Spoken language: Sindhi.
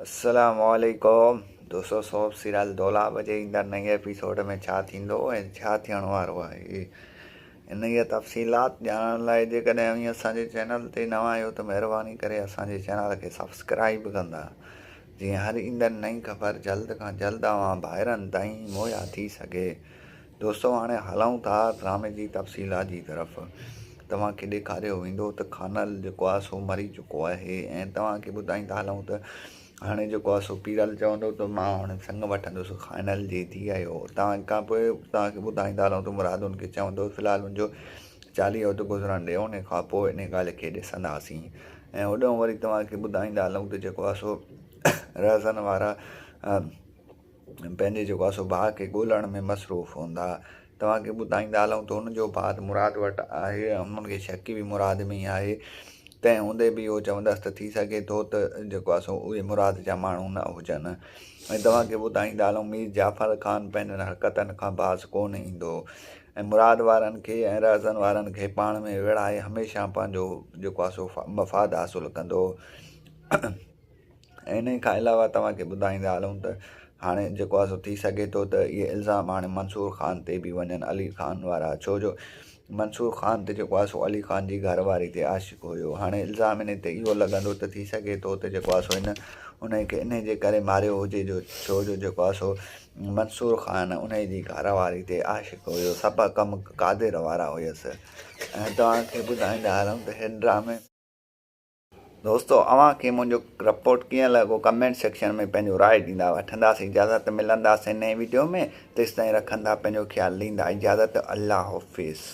السلام عليڪم دوستو سوپ سيريل دولاب جي ايندڙ نئين ايپيسوڊ ۾ ڇا ٿيندو ۽ ڇا ٿيڻ وارو آهي انهيء تفصيلات ڄاڻڻ لاء جيڪڏهن اوهين اسان جي چينل تي نوان آهيو ته مهرباني ڪري اسان جي چينل کي سبسڪرائب ڪندا جيئن هر ايندڙ نئين خبر جلد کان جلد اوهان ڀائرن تائين مهيا ٿي سگهي دوستو هاڻي هلون ٿا ڊرامي جي تفصيلات جي طرف. توهان کي ڏيکاريو ويندو ته خانل جيڪو آهي سو مري چڪو آهي ۽ توهان کي ٻڌائيندا هلون ته هاڻي جيڪو آهي سو پيرل چوندو ته مان هاڻي سڱ وٺندس خانل جي ڌيء جو. توهان کان پوء توهان کي ٻڌائيندا هلون ته مراد ان کي چوندو في الحال ان جو چاليهو ته گذرڻ ڏي ان کان پوء ان ڳالهه کي ڏسنداسين ۽ هوڏانهن وري توهان کي ٻڌائيندا هلون ته جيڪو آهي سو رهزن وارا پنهنجي جيڪو آهي سو ڀاء کي ڳولڻ ۾ مصروف هوندا. توهان کي ٻڌائيندا هلون ته هن جو ڀاء ته مراد وٽ آهي ۽ انهن کي شڪ به مراد ۾ ئي آهي. تنهن هوندي به اهو چوندس ته ٿي سگهي ٿو ته جيڪو آهي سو اهي مراد جا ماڻهو نه هجن. ۽ توهان کي ٻڌائيندا هلون مير جعفر خان پنهنجن حرڪتن کان باز ڪونه ايندو ۽ مراد وارن کي ۽ رهزن وارن کي پاڻ ۾ وڙهائي هميشه پنهنجو جيڪو آهي سو مفاد حاصل ڪندو. ۽ انهي کان علاوه توهان کي ٻڌائيندا هلون ته هاڻي جيڪو آهي سو ٿي سگهي ٿو ته اهي الزام هاڻي منصور خان تي به وڃن علي خان وارا ڇو جو منصور خان ته جيڪو آهي سو علي خان جي گهر واري تي عاشق هيو هاڻي الزام انهي تي اهو لڳندو ته ٿي سگهي ٿو ته جيڪو آهي سو هن انهي کي انهي جي ڪري ماريو هجي جو ڇو جو جيڪو آهي سو منصور خان انهي جي گهر واري تي عاشق هيو سڀ ڪم قادر وارا هيس ۽ توهان کي ٻڌائيندا هلون ته هن ڊرامي دوستو اوهان کي منهنجو رپورٽ ڪيئن لڳو ڪمينٽ سيڪشن ۾ پنهنجو راء ڏيندا وٺنداسين اجازت ملنداسين نئين ويڊيو ۾ تيستائين رکندا پنهنجو خيال ڏيندا اجازت الله حافظ.